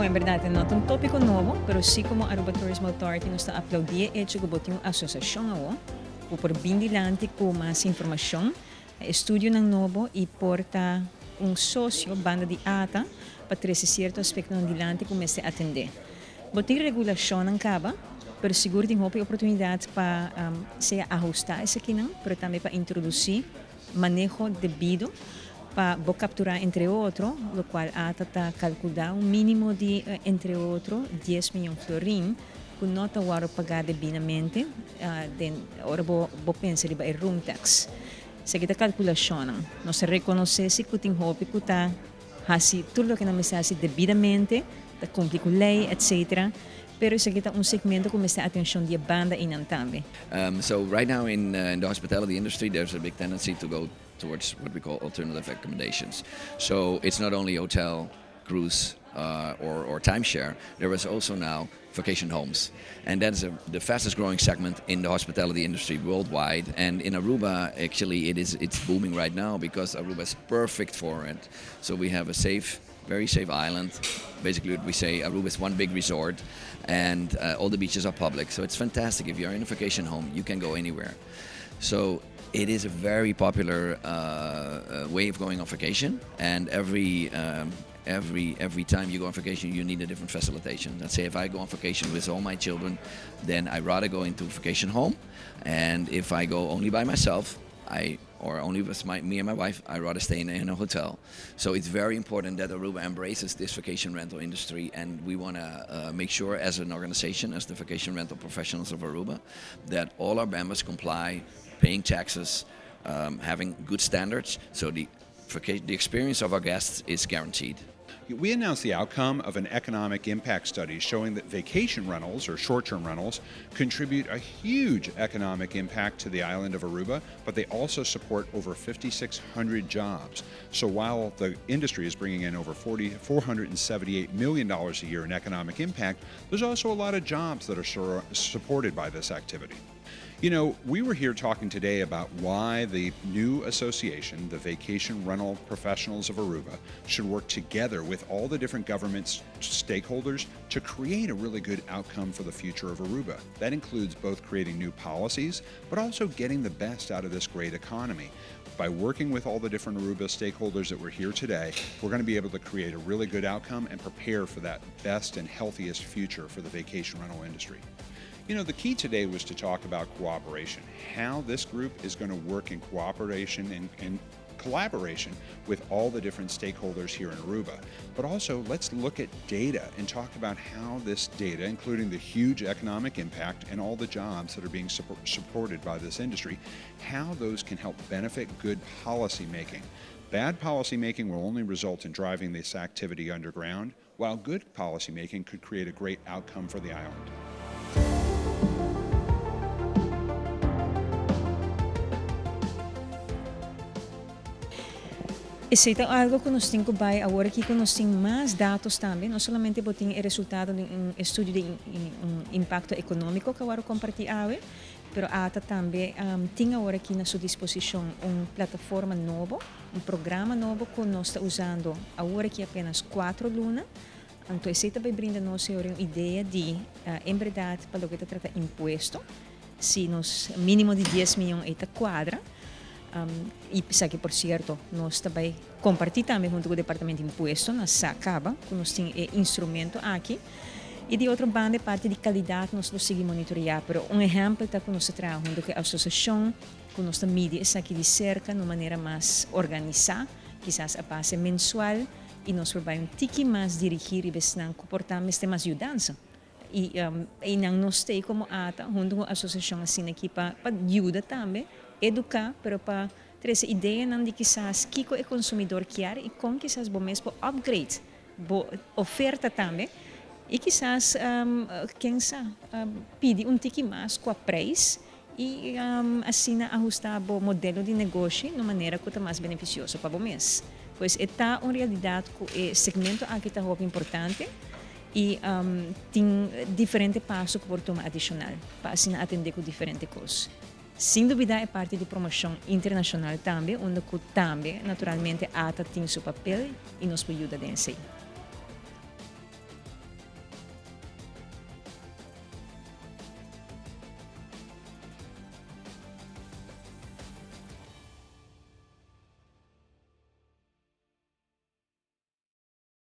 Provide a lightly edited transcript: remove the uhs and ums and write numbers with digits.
Bon, en berdad e no ta un topico nobo, pero si como Aruba Tourism Authority nos ta aplaudi e hecho cu bo tin un asociacion awo cu por bin dilanti cu mas informacion, estudionan nobo y por ta un socio banda di ata pa trece cierto aspectonan dilanti cu mester atende. Bo tin regulacionnan caba, pero sigur tin hopi oportunidad pa sea ahusta esakinan, pero tambe pa introduci maneho debido pa bo captura entre otro, locual ata ta calcula un minimo di entre otro dies miyon florin cu no ta worde paga debidamente den ora bo bo pensa riba e room tax. Esaki ta calculacionnan. Nos ta reconoce si cu tin hopi cu ta haci tur loke nan mester haci debidamente, ta cumpli cu ley etc. Pero esaki ta un segmento cu mester atencion di e banda eynan tambe. So right now in the hospitality industry there's a big tendency to go towards what we call alternative accommodations. So it's not only hotel, cruise or or timeshare, there is also now vacation homes and that is the fastest growing segment in the hospitality industry worldwide and in Aruba actually it is it's booming right now because Aruba is perfect for it. So we have a safe very safe island. Basically we say Aruba is one big resort and all the beaches are public. So it's fantastic. If you're in a vacation home, you can go anywhere. So it is a very popular way of going on vacation and every every every time you go on vacation you need a different facilitation. Let's say if I go on vacation with all my children, then I rather go into vacation home and if I go only by myself, I or only with my, me and my wife, I rather stay in, in a hotel. So it's very important that Aruba embraces this vacation rental industry and we want to make sure as an organization, as the Vacation Rental Professionals of Aruba, that all our members comply, paying taxes, having good standards, so the, the experience of our guests is guaranteed. We announced the outcome of an economic impact study showing that vacation rentals or short-term rentals contribute a huge economic impact to the island of Aruba, but they also support over 5,600 jobs. So while the industry is bringing in over 40, $478 million a year in economic impact, there's also a lot of jobs that are supported by this activity. You know, we were here talking today about why the new association, the Vacation Rental Professionals of Aruba, should work together with all the different government stakeholders to create a really good outcome for the future of Aruba. That includes both creating new policies, but also getting the best out of this great economy. By working with all the different Aruba stakeholders that were here today, we're going to be able to create a really good outcome and prepare for that best and healthiest future for the vacation rental industry. You know, the key today was to talk about cooperation, how this group is going to work in cooperation and, and collaboration with all the different stakeholders here in Aruba. But also, let's look at data and talk about how this data, including the huge economic impact and all the jobs that are being supported by this industry, how those can help benefit good policy making. Bad policy making will only result in driving this activity underground, while good policy making could create a great outcome for the island. Esey ta algo cu nos tin cu bay awor aki cu nos tin mas datos tambe, no solamente bo tin e resultado di un estudio di un impacto economico cu a worde comparti awe, pero ata tambe tin awor aki na su disposicion un plataforma nobo, un programa nobo cu nos ta usando awor aki apenas cuatro luna. Anto esey ta bay brinda nos awor un idea di en berdad pa loke ta trata impuesto, si nos minimo di dies miyon ey ta cuadra. Y esaki por cierto nos ta bay comparti tambe hunto cu Departamento di Impuesto na sa caba cu nos tin e instrumento aki. Y di otro banda e parti di calidad nos lo sigui monitorea, pero un ehempel ta cu nos ta traha hunto cu e asociacion cu nos ta midi esaki di cerca na un manera mas organisa, kisas a base mensual y nos por bay un tiki mas dirigi riba esnan cu por ta mester mas yudansa. Y einan nos stay como ata hunto cu asociacion asina aki pa pa yuda tambe, educa, pero pa trece ideanan di kisas kico e consumidor kier y con kisas bo mes por upgrade bo oferta tambe y kisas ken sa pidi un tiki mas cua prijs y asina ahusta bo modelo di negoshi na un manera cu ta mas beneficioso pa bo mes. Pues e ta un realidad cu e segmento aki ta hopi importante. I tin diferente paso ku por tuma adishonal pa asina atendé ku diferente kos. Sin dubidá e parti di promoshon internashonal tambe, unda ku tambe naturalmente ata tin su papel i nos por yuda den esei.